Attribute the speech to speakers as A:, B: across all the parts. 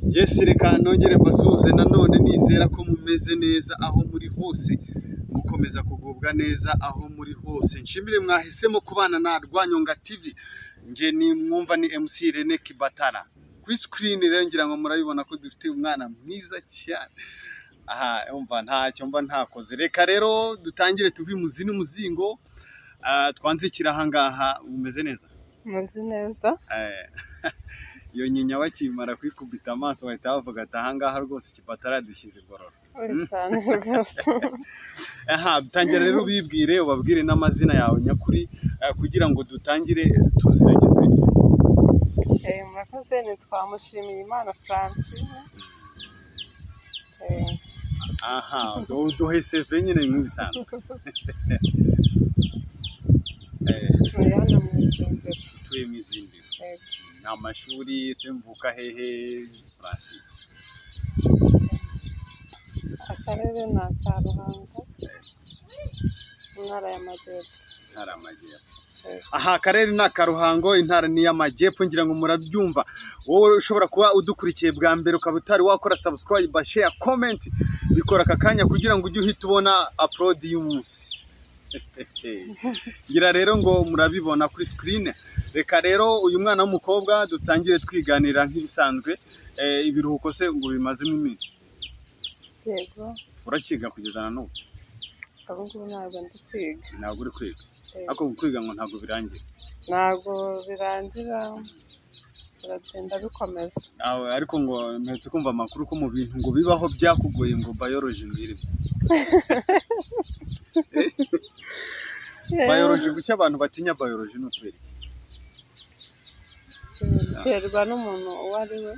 A: Yes, reka nongere mbasuhuze nanone, nizera ko mumeze neza aho muri hose, mukomeza kugubwa neza aho muri hose. Nshimire mwahisemo kubana na Rwanyonga TV. Nge ni mwumva ni MC Rene Kibatara. Kuri screen rero ngira ngo murabibona ko dufite umwana mwiza cyane. Aha, umva, ntacyo mba ntakoze. Reka rero dutangire tuve imuzi n'umuzingo. Twanzikira aha ngaha. Umeze neza?
B: Meze neza.
A: Iyo nyinya bakimara kwikubita amaso bahita bavuga ati: "Ahangaha rwose Kibatara dushyize igorora."
B: Uri cyane rwose.
A: Aha, tangira rero ubibwire, ubabwire n'amazina yawe nyakuri, kugira ngo dutangire tuziranye twese.
B: Murakoze, nitwa Mushimiyimana Francine.
A: Aha, duhe CV nyine nk'ibisanzwe.
B: Ntuye hano mu Izindiro.
A: Utuye mu Izindiro?
B: Yego.
A: Ni amashuri se, mvuka hehe, Francine?
B: Akarere ni aka Ruhango, Intara y'Amajyepfo.
A: Intara y'Amajyepfo.
B: Yego.
A: Aha, akarere ni aka Ruhango, intara ni iy'Amajyepfo, ngira ngo murabyumva. Wowe ushobora kuba udukurikiye bwa mbere ukaba utari wakora subscribe, share, comment, bikora aka kanya kugira ngo ujye uhita ubona upload y'umunsi. Ngira rero ngo murabibona kuri screen. Reka rero uyu mwana w'umukobwa dutangire twiganira nk'ibisanzwe. Ibiruhuko se ngo bimazemo iminsi?
B: Yego.
A: Urakiga kugeza na n'ubu?
B: Ubu ngubu ntabwo ndi kwiga.
A: Ntabwo uri kwiga?
B: Yego.
A: Ariko kwiga ngo ntabwo birangira?
B: Ntabwo birangira, biragenda bikomeza.
A: Aho, ariko ngo mperutse kumva amakuru ko mu bintu ngo bibaho byakugoye ngo biology ngo irimo. Biology, kuki abantu batinya biology? Ni ukubera iki?
B: Biterwa n'umuntu uwo ari we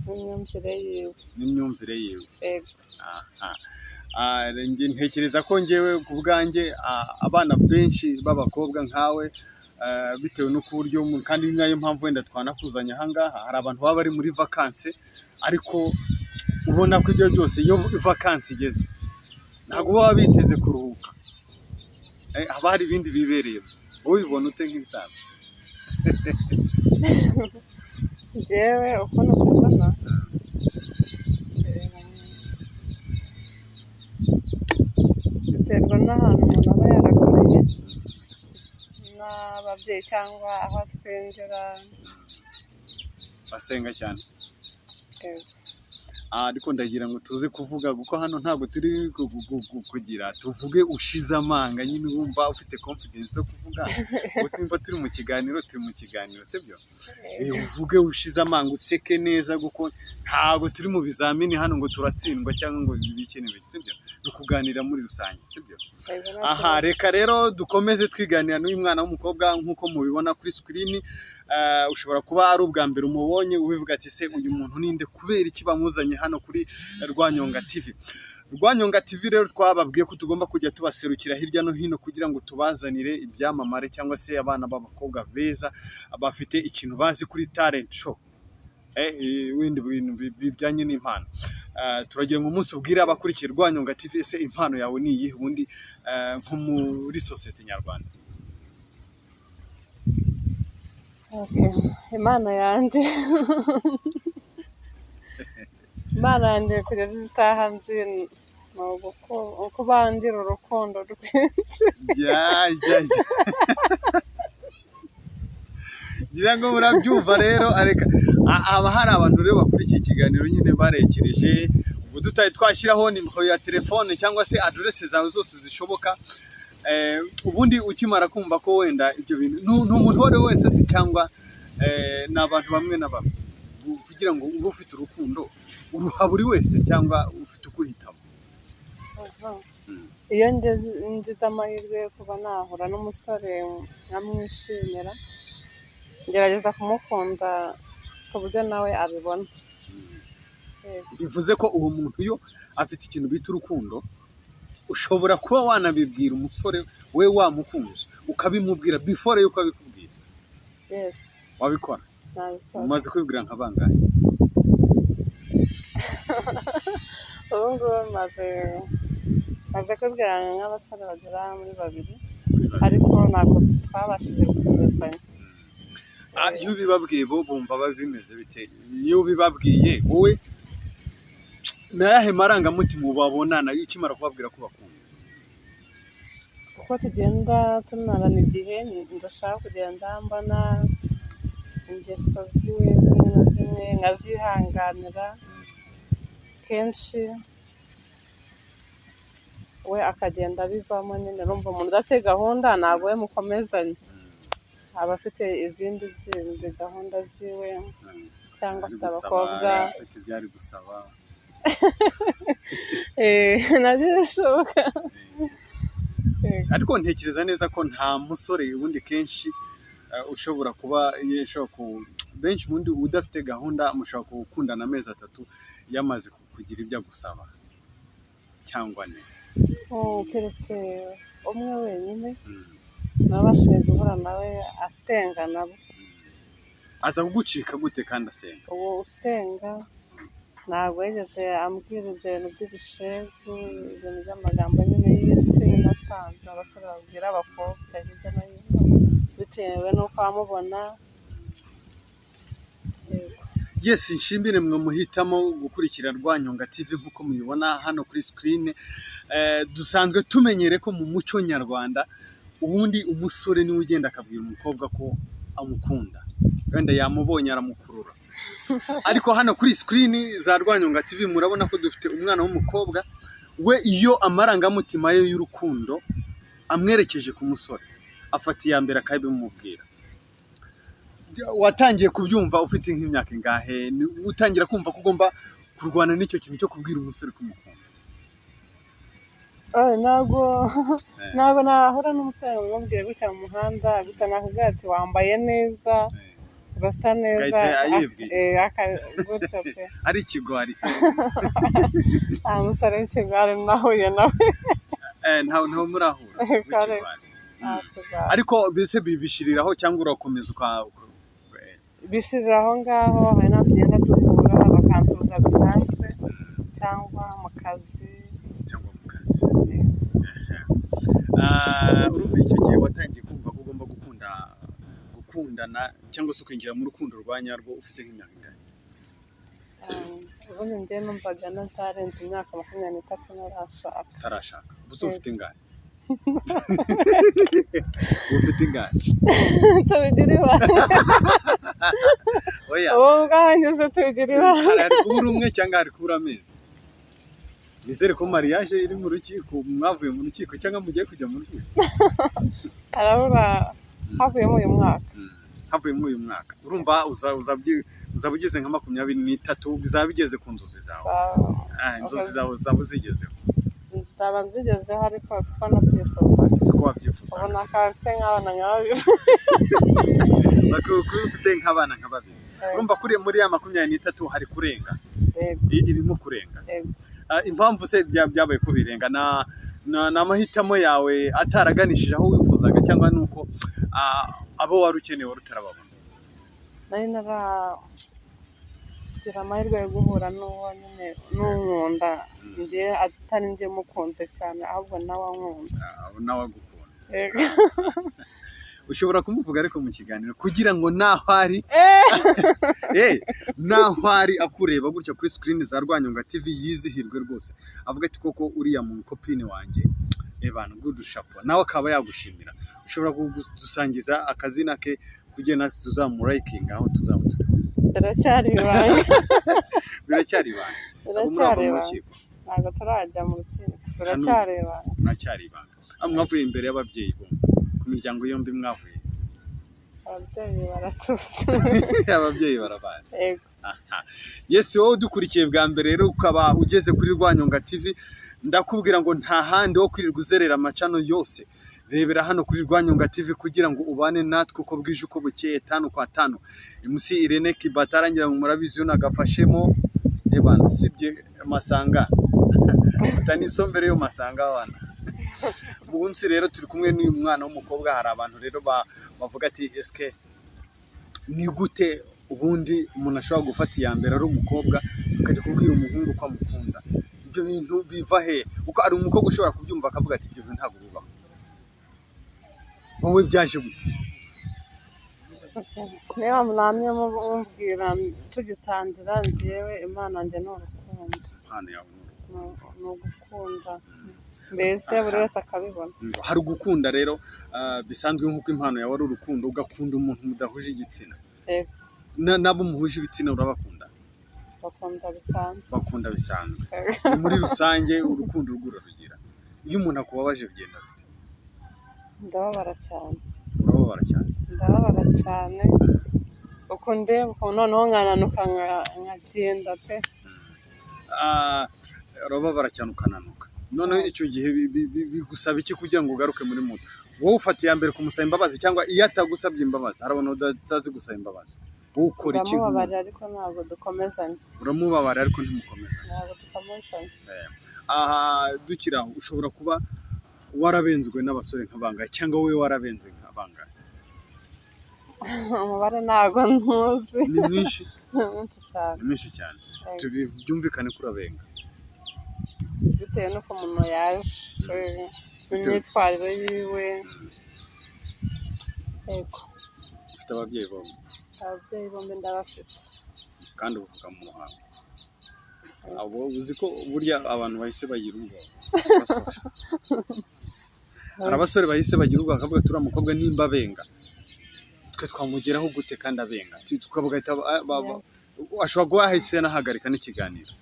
B: n'imyumvire yiwe.
A: N'imyumvire yiwe.
B: Yego.
A: Aha. Njye ntekereza ko ngewe ku bwanjye, abana benshi b'abakobwa nkawe, bitewe n'uburyo, kandi ni nayo mpamvu wenda twanakuzanye aha ngaha, hari abantu baba bari muri vacances, ariko ubona ko ibyo byose, iyo vacances igeze, ntabwo baba biteze kuruhuka. Haba hari ibindi bibereyemo. Wowe ubibona ute nk'ibisanzwe?
B: Njyewe uko nabibona, biterwa n'ahantu umuntu aba yarakuriye n'ababyeyi cyangwa aho asengera.
A: Basenga cyane?
B: Yego.
A: Ariko ndagira ngo tuze kuvuga, kuko hano ntabwo turi kugira tuvuge ushize amanga nyine, wumva ufite confidence zo kuvuga. Ubwo tumva turi mu kiganiro, turi mu kiganiro, sibyo? Uvuge ushize amanga, useke neza, kuko ntabwo turi mu bizamini hano ngo turatsindwa cyangwa ngo bibike n'ibiki, sibyo? Ni ukuganira muri rusange, sibyo?
B: Yego, nta
A: Aha,
B: kibazo.
A: reka rero dukomeze twiganira n'uyu mwana w'umukobwa nk'uko mubibona kuri screen. Ushobora kuba ari ubwa mbere umubonye, ubivuga ati: "Se uyu muntu ninde? Kubera iki bamuzanye hano kuri Rwanyonga TV?" Rwanyonga TV rero twababwiye ko tugomba kujya tubaserukira hirya no hino kugira ngo tubazanire ibyamamare cyangwa se abana b'abakobwa beza bafite ikintu bazi kuri talent show, ibindi bintu bijyanye n'impano. Turagira ngo umunsi ubwire abakurikiye Rwanyonga TV, ese impano yawe ni iyihe ubundi, nko muri sosiyete nyarwanda?
B: Okay. Impano yanjye kugeza izi saha nzi ni ukuba ngira urukundo rwinshi.
A: Ya. Ngira ngo murabyumva rero. Areka haba hari abantu rero bakurikiye ikiganiro nyine barekereje. Ubu tutari twashyiraho nimero ya telefone cyangwa se aderese zawe zose zishoboka. Ubundi ukimara kumva ko wenda ibyo bintu, ni umuntu uwo ari we wese se, cyangwa ni abantu bamwe na bamwe? Kugira ngo ube ufite urukundo, uruha buri wese cyangwa ufite uko uhitamo?
B: Aha. Iyo ngize amahirwe yo kuba nahura n'umusore nkamwishimira, ngerageza kumukunda ku buryo nawe abibona. Yego.
A: Bivuze ko uwo muntu iyo afite ikintu bita urukundo, ushobora kuba wanabibwira umusore we wamukunze, ukabimubwira before yuko abikubwira?
B: Yes.
A: Wabikora?
B: Nabikora.
A: Umaze kubibwira nka bangahe?
B: Ubu ngubu maze kubwirana nk'abasore bagera muri babiri, ariko ntabwo twabashije gukomezanya.
A: Iyo ubibabwiye bo bumva bimeze bite? Iyo ubibabwiye wowe, ni ayahe marangamutima ubabonana iyo ukimara kubabwira ko bakunda?
B: Uko tugenda tumarana igihe, ndashaka kugenda mbona ingeso ziwe zimwe na zimwe nkazihanganira, kenshi we akagenda abivamo nyine. Urumva umuntu udafite gahunda ntabwo we mukomezanya, aba afite izindi zindi gahunda ziwe cyangwa
A: Ari
B: afite
A: gusaba,
B: abakobwa.
A: Afite ibyo ari gusaba.
B: Nabyo birashoboka.
A: Ariko ntekereza neza ko nta musore ubundi kenshi ushobora kuba yashobora ku benshi, ubundi udafite gahunda mushobora gukundana amezi 3 yamaze kugira ibyo agusaba cyangwa 4.
B: Keretse umwe wenyine nabashije guhura nawe asenga nabo.
A: Aza kugucika gute kandi asenga?
B: Uwo usenga ntabwo yigeze ambwira ibyo bintu by'ibishegu, ibintu by'amagambo nyine y'isi asanzwe abasore babwira abakobwa hirya no hino, bitewe n'uko amubona. Yego.
A: Yes, nshimire mwe muhitamo gukurikira Rwanyonga TV nk'uko mubibona hano kuri screen. Dusanzwe tumenyere ko mu muco nyarwanda ubundi umusore niwe ugenda akabwira umukobwa ko amukunda, wenda yamubonye aramukurura. Ariko hano kuri screen za Rwanyonga TV murabona ko dufite umwana w'umukobwa, we iyo amarangamutima ye y'urukundo amwerekeje ku musore, afata iya mbere akabimubwira. Watangiye kubyumva ufite nk'imyaka ingahe? Utangira kumva ko ugomba kurwana n'icyo kintu cyo kubwira umusore ko umukunda?
B: Ntabwo nahura n'umusore ngo mbimubwire gutya mu muhanda gusa, nakubwira ati wambaye neza, urasa neza.
A: Agahita ayibwira.
B: Gutyo pe.
A: Ari ikigwari se?
B: Nta musore w'ikigwari nahuye nawe.
A: Ntawe murahura
B: Kare.
A: w'ikigwari?
B: Nta kigwari.
A: Ariko mbese bibishiriraho cyangwa urakomeza uka
B: Bishirira aho ngaho. Hari n'aho tugenda duhura bakansuhuza bisanzwe cyangwa mu kazi.
A: Cyangwa mu kazi. Urumva icyo gihe watangiye kumva ko ugomba gukunda, gukundana cyangwa se ukinjira mu rukundo rwa nyarwo ufite nk'imyaka ingahe?
B: Ubundi njye numvaga ntazarenza imyaka 23 ntarashaka.
A: Utarashaka. Gusa ufite ingahe? Ufite ingahe?
B: Tubigira ibanga.
A: Oya.
B: Ubu bwahanyuze, tubigira ibanga.
A: Hari kubura umwe cyangwa hari kubura amezi. Nizere ko mariage iri mu rukiko, mwavuye mu rukiko cyangwa mugiye kujya mu rukiko.
B: Harabura, havuyemo uyu mwaka.
A: Havuyemo uyu mwaka, urumva uzaba ugeze nka 23, bizaba bigeze ku nzozi zawe. Inzozi zawe zaba uzigezeho.
B: Nzaba nzigezeho, ariko siko nabyifuzaga.
A: Siko wabyifuzaga.
B: Ubu nakaba mfite nk'abana nka babiri.
A: Kuba ufite nk'abana nka babiri. Urumva kuri muri ya 23 hari kurenga.
B: Yego.
A: Irimo kurenga.
B: Yego.
A: Impamvu se byabaye ko birenga na ni amahitamo yawe ataraganishije aho wifuzaga, cyangwa ni uko abo wari ukeneye wari utarababona?
B: Nari naragira amahirwe yo guhura n'uwo nyine n'unkunda njye, atari njye mukunze cyane, ahubwo nawe ankunda.
A: Nawe agukunda.
B: Yego.
A: Ushobora kumuvuga ariko mu kiganiro kugira ngo naho ari naho ari akureba gutya kuri screen za Rwanyonga TV yizihirwe rwose, avuga ati koko uriya muntu copine wanjye, ebana good chapeau, nawe akaba yagushimira. Ushobora kudusangiza akazina ke kugira natwe tuzamurayikinga aho tuzaba turi hose?
B: Biracyari ibanga.
A: Biracyari ibanga? Ntabwo murava
B: Biracyari
A: mu
B: ibanga.
A: rukiko?
B: Ntabwo turajya mu rukiko, biracyari ibanga.
A: Muracyari ibanga. Mwavuye imbere y'ababyeyi bombi, ku miryango yombi mwavuye?
B: Ababyeyi baratuze.
A: Ababyeyi barabazi?
B: Yego.
A: Aha. Yes, wowe udukurikiye bwa mbere rero ukaba ugeze kuri Rwanyonga TV, ndakubwira ngo nta handi ho kwirirwa uzerera amacano yose, rebera hano kuri Rwanyonga TV kugira ngo ubane natwe uko bwije uko bukeye, tanu kwa tanu. MC Irene Kibatara, ngira ngo murabizi, yo nagafashemo ebana sibye masanga utanisombere yo masanga wana. Munsi rero turi kumwe n'uyu mwana w'umukobwa. Hari abantu rero bavuga ati eske ni gute ubundi umuntu ashobora gufata iya mbere ari umukobwa akajya kubwira umuhungu ko amukunda? Ibyo bintu biva he? Kuko hari umukobwa ushobora kubyumva akavuga ati ibyo bintu ntabwo bibaho. Wowe byaje gute?
B: Niba namwe mubwira tugitangira, njyewe Imana yanjye ni urukundo.
A: Impano yawe ni urukundo.
B: Ni ugukunda mbese buri wese akabibona.
A: Hari ugukunda rero bisanzwe nk'uko impano yawe ari urukundo, ugakunda umuntu mudahuje igitsina.
B: Yego.
A: N'abo muhuje ibitsina urabakunda?
B: Bakunda bisanzwe.
A: Bakunda bisanzwe. Ni muri rusange urukundo rwo urarugira. Iyo umuntu akubabaje bigenda bite?
B: Ndababara cyane.
A: Urababara cyane?
B: Ndababara cyane, uko ndeba ukuntu noneho nkananuka nkagenda pe.
A: Urababara cyane ukananuka. Noneho icyo gihe bigusaba iki kugira ngo ugaruke muri mood? Wowe ufata iya mbere kumusaba imbabazi, cyangwa iyo atagusabye imbabazi? Hari abantu batazi gusaba imbabazi. Wowe ukora iki?
B: Ndamubabarira ariko ntabwo dukomezanya.
A: Uramubabarira ariko ntimukomeza.
B: Ntabwo dukomezanya.
A: Aha dukiri aho, ushobora kuba warabenzwe n'abasore nka bangahe, cyangwa wowe warabenze nka bangahe?
B: Umubare ntabwo ntuzi.
A: Ni mwinshi?
B: Ni mwinshi cyane.
A: Ni mwinshi cyane. Byumvikane ko urabenga.
B: Bitewe n'uko umuntu yaje, n'imyitwarire yiwe. Yego.
A: Ufite ababyeyi bombi?
B: Ababyeyi bombi ndabafite.
A: Kandi uvuga mu ruhango. Abo uzi ko burya abantu bahise bagira ubwoba. Abasore. Hari abasore bahise bagira ubwoba, bakavuga ati uriya mukobwa nimba abenga, twe twamugeraho gute kandi abenga? Tukavuga ati ashobora kuba yahise anahagarika n'ikiganiro.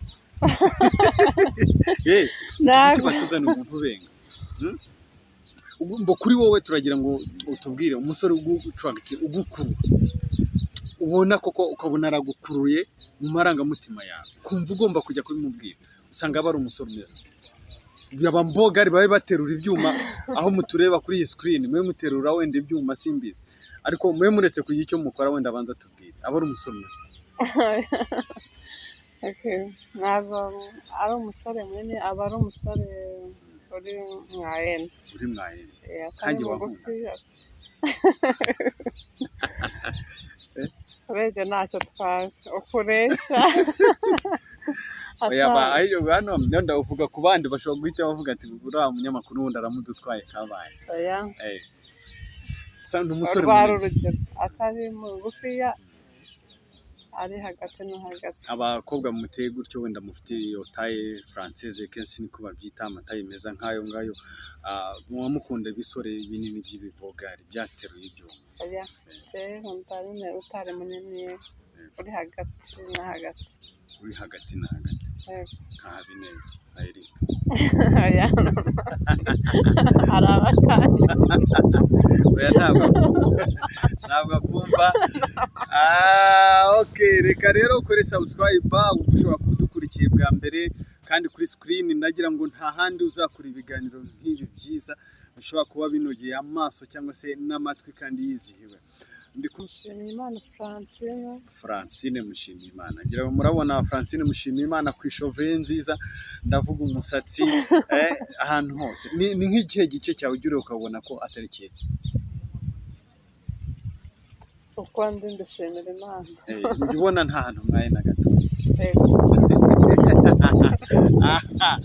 A: Kuki
B: Ntabwo
A: batuzana umuntu ubenga? Ubwo kuri wowe turagira ngo utubwire umusore ugukurura, ubona koko ukabona aragukuruye mu marangamutima yawe, kumva ugomba kujya kubimubwira, usanga aba ari umusore umeze ute? Yaba mbogari babe baterura ibyuma aho mutureba kuri iyi screen, mube muterura wenda ibyuma simbizi, ariko mube muretse kugira icyo mukora, wenda abanza tubwire aba ari umusore umeze ute?
B: Okay. Ntabwo ari umusore munini, aba ari umusore uri moyenne.
A: Uri moyenne.
B: Atari
A: Nkanjye
B: mugufi. Urebye ntacyo twazi uko ureshya.
A: Oya, ayo hano wenda uvuga ku bandi bashobora guhita bavuga ati uriya munyamakuru wundi aramudutwaye kabaye.
B: Oya.
A: Sa ni umusore
B: Rwari
A: munini.
B: urugero, atari mugufiya, ari hagati no hagati.
A: Abakobwa muteye gutyo, wenda mufite iyo taille française, kenshi niko babyita, ama taille meza nk'ayo ngayo, muba mukunda ibisore binini by'ibibogari byateruye ibyuma.
B: Oya, rero nkunda nyine utari munini, uri hagati na hagati.
A: Uri hagati na hagati.
B: Yego.
A: Nka Habineza, nka Eric?
B: Oya, hari abakandi.
A: Oya, ntabwo akumva. Okay, reka rero ukore subscribe kuko ushobora kuba udukurikiye bwa mbere, kandi kuri screen ndagira ngo nta handi uzakura ibiganiro nk'ibi byiza bishobora kuba binogeye amaso cyangwa se n'amatwi kandi yizihiwe. Ndi kumwe
B: Mushimiyimana Francine.
A: Francine Mushimiyimana. Ngira ngo murabona Francine Mushimiyimana ku ishove ye nziza, ndavuga umusatsi, ahantu hose. Ni nk'ikihe gice cyawe ujya ureba ukabona ko atari cyiza?
B: Uko ndi mbishimira Imana.
A: Ujya ubona nta hantu mwaye na gato?
B: Yego.
A: Aha.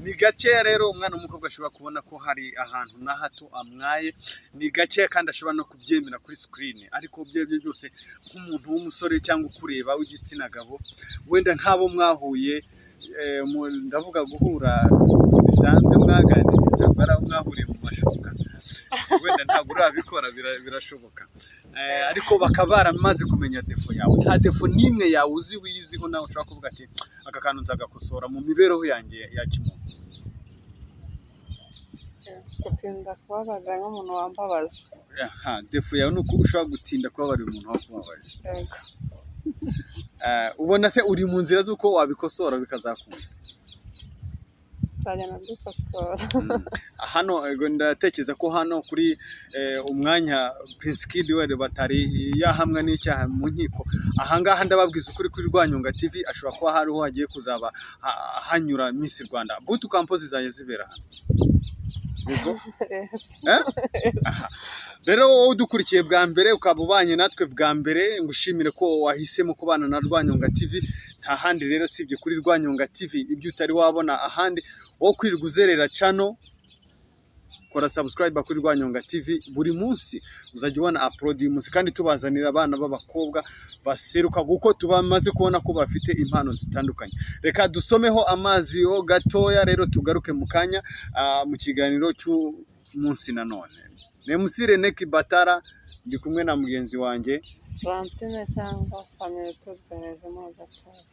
A: Ni gakeya rero umwana w'umukobwa ashobora kubona ko hari ahantu na hato amwaye, ni gakeya kandi ashobora no kubyemera kuri screen. Ariko ibyo ari byo byose, nk'umuntu w'umusore cyangwa ukureba w'igitsina gabo, wenda nk'abo mwahuye, ndavuga guhura bisanzwe mwaganiriye, ntabwo ari aho mwahuriye mu mashuka, wenda ntabwo urabikora, birashoboka, ariko bakaba baramaze kumenya défaut yawe. Nta défaut n'imwe yawe uzi wiyiziho nawe ushobora kuvuga ati aka kantu nzagakosora mu mibereho yanjye ya kimuntu?
B: Gutinda kubabarira nk'umuntu wambabaje.
A: Aha, défaut yawe ni uko ushobora gutinda kubabarira umuntu wakubabaje?
B: Yego.
A: Ubona se uri mu nzira z'uko wabikosora bikazakunda?
B: Nzagenda mbikosora.
A: Hano ego, ndatekereza ko hano kuri umwanya Prince Kid wenda batari yahamwa n'icyaha mu nkiko, ahangaha ndababwiza ukuri, kuri Rwanyonga TV ashobora kuba hariho hagiye kuzaba hanyura Miss Rwanda. Boot camp zizajya zibera hano. Yego.
B: Yes.
A: Eh? Aha. Rero wowe udukurikiye bwa mbere, ukaba ubanye natwe bwa mbere, ngushimire ko wahisemo kubana na Rwanyonga TV. Nta handi rero usibye kuri Rwanyonga TV, ibyo utari wabona ahandi, wowe kwirirwa uzerera cano kwa Kora subscribe kuri Rwanyonga TV, buri munsi uzajya ubona upload y'umunsi, kandi tubazanira abana b'abakobwa baseruka, kuko tubamaze kubona ko bafite impano zitandukanye. Reka dusomeho amazi ho gatoya rero, tugaruke mu kanya mu kiganiro cy'umunsi nanone. Ni MC Rene Kibatara, ndi kumwe na mugenzi wanjye
B: Francine cyangwa Family, turyohejemo gatoya.